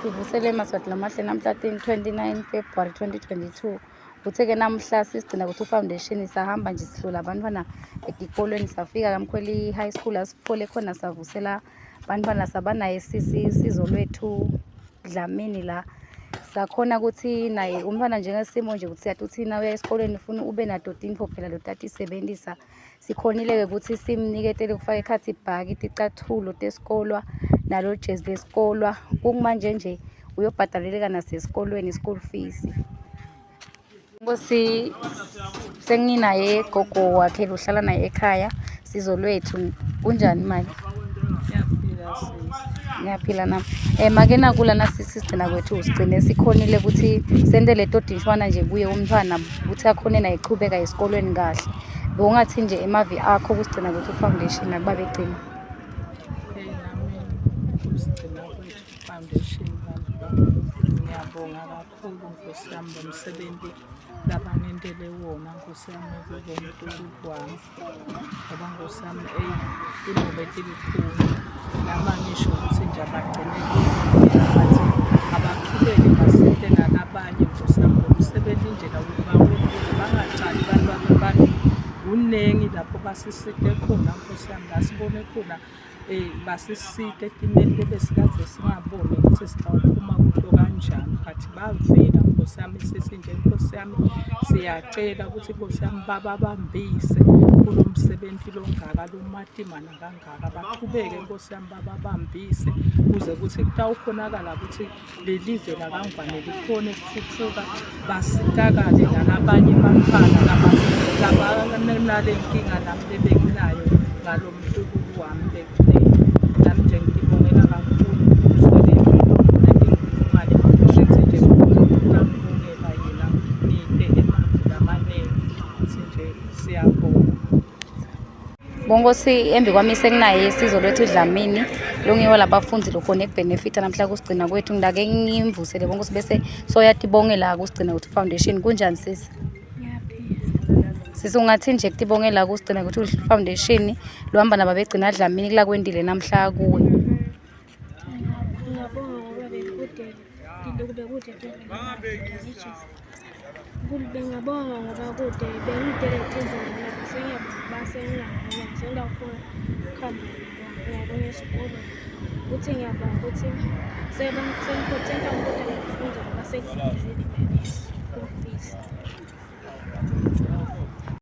Sivusele eMaswati lamahle namhla 29 February 2022. Kuthe-ke namhla sisigcina kuthi foundation sahamba nje sihlola abantwana etikolweni safika kaMkhweli High School asifole khona savusela abantwana sabanaye sisi sizo lwethu Dlamini la sakhona ukuthi naye umntwana njengesimo nje ukuthi siyathi uthi na uya esikolweni ufuna ube nato tintfo phela lotatisebentisa. Sikhonile-ke ukuthi simniketele kufaka ekhatsi ibhaki, ticathulo tesikolwa nalo jezi lesikolwa. Kumanje nje uyobhadaleleka nasesikolweni school fees. Nkosi senginaye gogo wakhe lohlala naye ekhaya Sizolwethu kunjani mali? Ngiyaphila sisi. Ngiyaphila nami. Eh make nakula nasisi sigcina kwethu sigcine sikhonile ukuthi sente leto dinshwana nje kuye umntwana ukuthi akhone naye ichubeka esikolweni kahle. Bewungathi nje emavi akho kusigcina kwethu foundation nakuba begcina. Hey nami kusigcina kwethu foundation bantu baNkulunkulu ngiyabonga kakhulu Nkosi yami ngomsebenzi labangentele wona Nkosi yami kubo mtukulu wami. Ngoba Nkosi yami eyi inobe tilikhulu nami angisho ukuthi nje abagcine kimi but abaqhubeke basite nalabanye Nkosi yami lo msebenzi nje bawenzile bangacali abantu abantu kuningi lapho basisite khona Nkosi yami la sibone khona um basisite etimeni lebesikade singaboni ukuthi sitawuphuma kuto kanjani but bavela Nkosi yami sesinje Nkosi yami siyacela ukuthi Nkosi yami bababambise kulo msebenzi longaka lomatima nakangaka baqhubeke Nkosi yami bababambise kuze kuthi kutawukhonakala ukuthi lelive lakaNgwane likhone ukuthuthuka basitakale nalabanye bantwana labanale nkinga nami lebenginayo ngalo mhlukulu wami bekunene nami nje ngibongela kakhulu uswele inkulungwane sengithi nje ngibongela yena ngide emavi lamaningi ukuthi nje siyabonga. Bonkosi embi kwami sekunaye Sizolwethu Dlamini longiwo labafundi lokhona ekubenefita namhla kusigcina kwethu ngidake ngimvusele bonkosi bese soyatibongela kusigcina kwethu foundation kunjani sisi? Sisi ungathi nje kutibongela kusigcina kwethu foundation luhamba nababegcina Dlamini kula kwendile namhla kuwe. Ngiyabonga ngoba bekude bekude Bengabonga ngoba kude bengidele endleleni sengiyabonga uba sengingabona sengingafuna ukuhamba ngiyabona esikolweni. Ukuthi ngiyabonga ukuthi sengikhona ngikufunda ngoba sengibhadalile imali ye-school fees.